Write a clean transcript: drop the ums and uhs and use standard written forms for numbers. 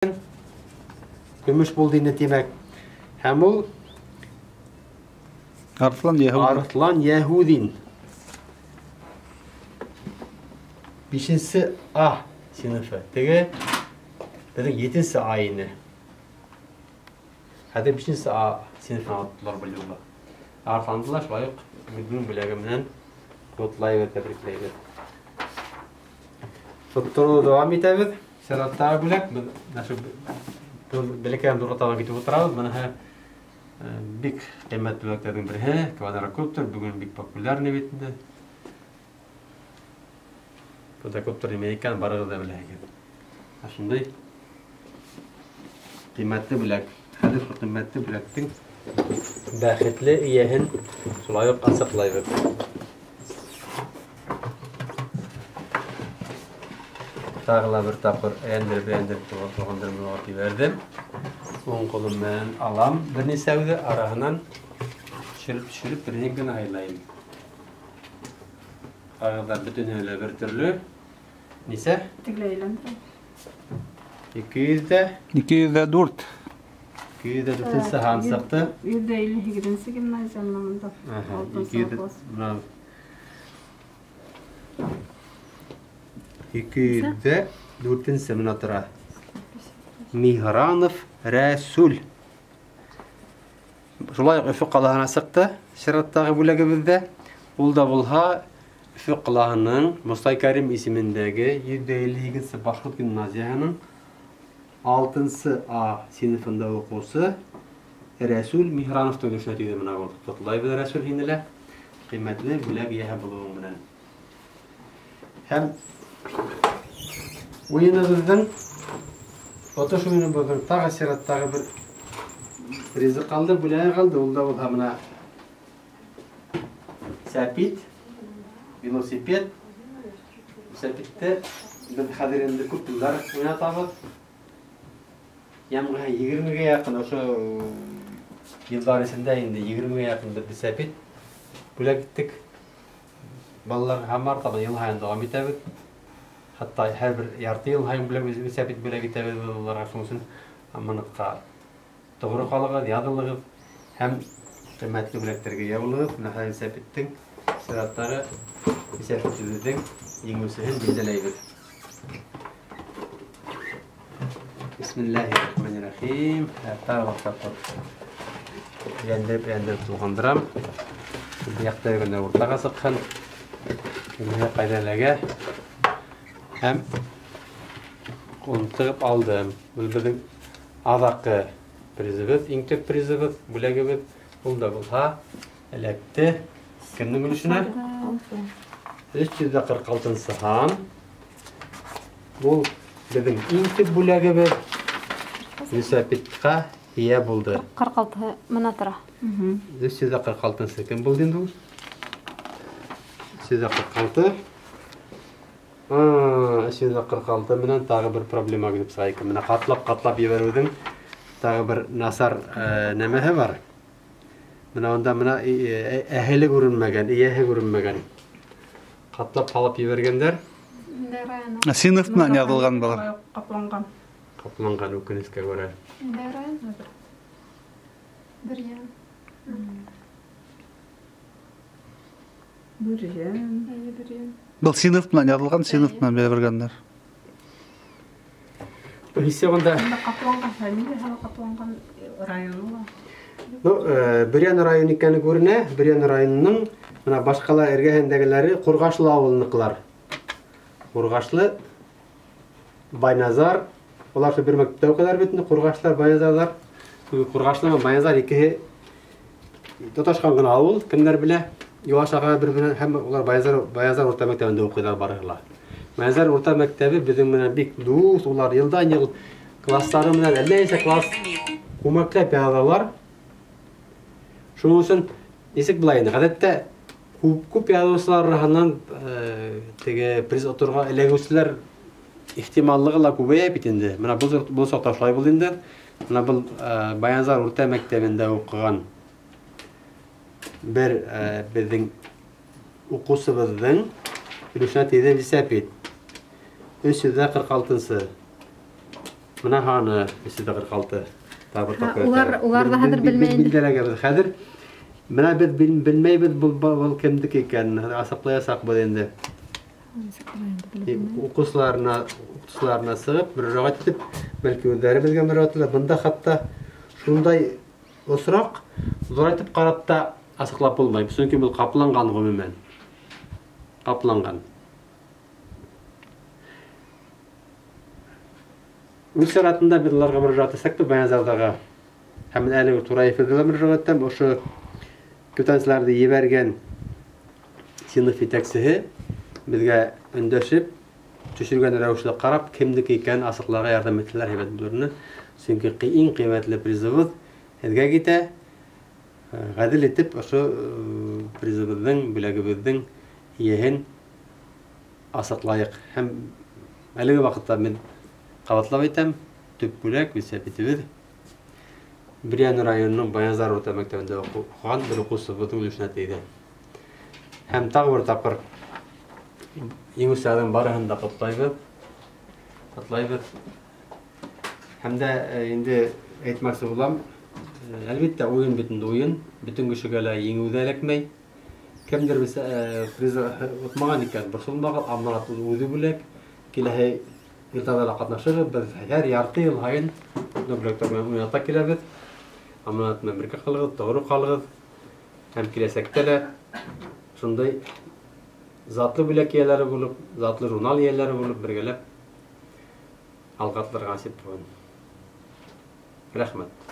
Көмөш булды инде, тимәк. Һәм ул Арыҫлан Йәһүҙин. Арыҫлан Йәһүҙин. 5-нсе А синыфы. Теге беҙҙең 7-нсе А ине. Хәҙер 5-нсе А синыфын алдылар был юлы. Арыҫланды ла шулай уҡ үҙенең бүләге менән ҡотлайбыҙ, тәбрикләйбеҙ. Тоттороуҙы дауам итәбеҙ. Сираттағы бүләк. Беҙ менә шул бәләкәй ҙурға табан китеп ултырабыҙ. Быныһы бик ҡиммәт бүләктәрҙең береһе. Квадрокоптер бөгөн бик популярный бит инде. Квадрокоптер нимә икән, барығыҙ ҙа беләһегеҙ. Шундай ҡиммәтле бүләк. Хәҙер шул ҡиммәтле бүләктең бәхетле эйәһен шулай уҡ асыҡлайбыҙ. Тағы ла бер тапҡыр әйләндереп туғандырып ебәрҙем. Уң ҡулым менән алам бер нисәүҙе, араһынан төшөрөп береһен генә һайлайым. Ҡағыҙҙар бөтөнөһө лә бер төрлө. Нисә? Тегеләй әйләндерәм. Ике йөҙ ҙә? Ике йөҙ ҙә дүрт. Ике йөҙ ҙә дүртенсе һан сыҡты. Йөҙ ҙә илле һигеҙенсе гимназия бында. Ике йөҙ бына. Ике йөҙ ҙә дүртенсе менә тора. Миһранов Рәсүл. Шулай уҡ Өфө ҡалаһына сыҡты сираттағы бүләгебеҙҙә. Ул да булһа Өфө ҡалаһының Мостай Кәрим исемендәге йөҙ ҙә илле һигеҙенсе башҡорт гимназияһының 6-нсы А синыфында уҡыусы Рәсүл Миһрановтың өлөшөнә тейҙе менә был. Ҡотлайбыҙ, Рәсүл, һине лә ҡиммәтле бүләк эйәһе булыуың менән. Һәм уйыныбыҙҙың, отош уйыныбыҙҙың тағы сираттағы бер призы ҡалды, бүләге ҡалды. Ул да булһа бына сәпит, велосипед. Сәпитте беҙ хәҙер инде күп йылдар уйнатабыҙ. Ямғыһы егермегә яҡын, ошо йылдар эсендә инде егермегә яҡын беҙ сәпит бүләк иттек. Балаларға һәм артабан йыл һайын дауам итәбеҙ. Хатта һәр бер ярты йыл һайын бүләк, сәпит бүләк итәбеҙ балаларға. Шуның өсөн аманатҡа тоғро ҡалығыҙ, яҙылығыҙ һәм ҡиммәтле бүләктәргә эйә булығыҙ. Бына хәҙер сәпиттең сираттағы сәпитебеҙҙең еңеүсеһен билдәләйбеҙ. Бисмиллаһир-рахманир-рахим. Тағы бер тапҡыр әйләндереп тулғандырам. Бер яҡта генә уртаға сыҡһын. Кемгә ҡайҙа эләгә. Һәм ҡулын тығып алдым. Был беҙҙең аҙаҡҡы призыбыҙ, иң төп призыбыҙ, бүләгебеҙ. Ул да булһа эләкте. Кемдең өлөшөнә? Өс йөҙ ҙә ҡырҡ алтынсы һан. Был беҙҙең иң төп бүләгебеҙ. Велосипедҡа эйә булды. Ҡырҡ алтыһы мына тора. Өс йөҙ ҙә ҡырҡ алтынсы кем булды инде ул? Өс йөҙ ҙә ҡырҡ алты. Өс йөҙ ҙә ҡырҡ алты менән тағы бер проблема килеп сыға икән. Менә ҡатлап-ҡатлап ебәреүҙең тағы бер насар нәмәһе бар. Менә унда менә әһеле күренмәгән, эйәһе күренмәгән. Ҡатлап һалып ебәргәндәр. Синыф менән яҙылған былар. Ҡапланған. Ҡапланған үкенескә күрә. Бөрйән. Бөрйән. Әйе, Бөрйән. Был синыф менән яҙылған, синыф менән биргәндәр. Нисә унда? Ҡапланған фамилия һәм ҡапланған районы ла. Бөрйән районы икәне күренә. Бөрйән районының бына башҡала эргәһендәгеләре Ҡурғашлы ауылыныҡылар. Ҡурғашлы, Байназар, улар шул бер мәктәптә уҡыйлар бит инде, Ҡурғашлылар, Байназарҙар. Ҡурғашлы менән Байназар икеһе тоташҡан ғына ауыл, кемдәр белә, юл ашаға бер-беренә, һәм улар Байназар урта мәктәбендә уҡыйҙар барыһы ла. Байназар урта мәктәбе беҙҙең менән бик дуҫ, улар йылдан йыл класстары менән әллә нисә класс күмәкләп яҙалар. Шуның өсөн нисек була инде? Ғәҙәттә күп яҙыусылар араһынан теге приз оторға эләгеүселәр ихтималлығы ла күбәйә бит инде. Менә был саҡта шулай булды инде. Менә был Байназар урта мәктәбендә уҡыған бер беҙҙең уҡыусыбыҙҙың өлөшөнә тейҙе велосипед. Өс йөҙ ҙә ҡырҡ алтынсы. Мына һаны 346. Тағы бер тапҡыр. Улар ҙа хәҙер белмәй инде. Билдәләгәнбеҙ. Хәҙер менә беҙ белмәйбеҙ был кемдеке икәнен, асыҡлаясаҡбыҙ инде. Уҡыусыларына сығып, мөрәжәғәт итеп, бәлки үҙҙәре беҙгә мөрәжәғәт итәләр. Бында хатта шундай осраҡ ҙурайтып ҡарап та асыҡлап булмай. Сөнки был ҡапланған ғөмүмән. Ҡапланған. Үҙ сиратында беҙ уларға мөрәжәғәт итсәк тә Баянзарҙаға һәм әле тура эфирҙа ла мөрәжәғәт итәм. Ошо квитанцияларҙы ебәргән синыф етәксеһе беҙгә өндәшеп, төшөргән рәүешле ҡарап, кемдеке икәнен асыҡларға ярҙам итәләр, һәйбәт булыр ине. Сөнки иң ҡиммәтле призыбыҙ һеҙгә китә. Ғәҙел итеп ошо призыбыҙҙың, бүләгебеҙҙең эйәһен асыҡлайыҡ. Һәм әлеге ваҡытта мин ҡабатлап әйтәм, төп бүләк велосипедыбыҙ Бөрйән районының Баянзар урта мәктәбендә уҡыған бер уҡыусыбыҙҙың өлөшөнә тейҙе. Һәм тағы бер тапҡыр еңеүселәрҙең барыһын да ҡотлайбыҙ. Ҡотлайбыҙ. Һәм дә инде әйтмәксе булам, әлбиттә уйын бит инде уйын, бөтөн кешегә лә еңеү ҙә эләкмәй. Кемдер приз отмаған икән, борсолмағыҙ, аманат ул үҙе бүләк. Киләһе йылдарҙа ла ҡатнашырбыҙ. Беҙ һәр ярты йыл һайын бүләктәр менән уйната киләбеҙ. Аманат менән бергә ҡалығыҙ, тоғро ҡалығыҙ. Һәм киләсәктә лә шундай затлы бүләк эйәләре булып, затлы журнал эйәләре булып бергәләп алға атларға насип булһын. Рәхмәт.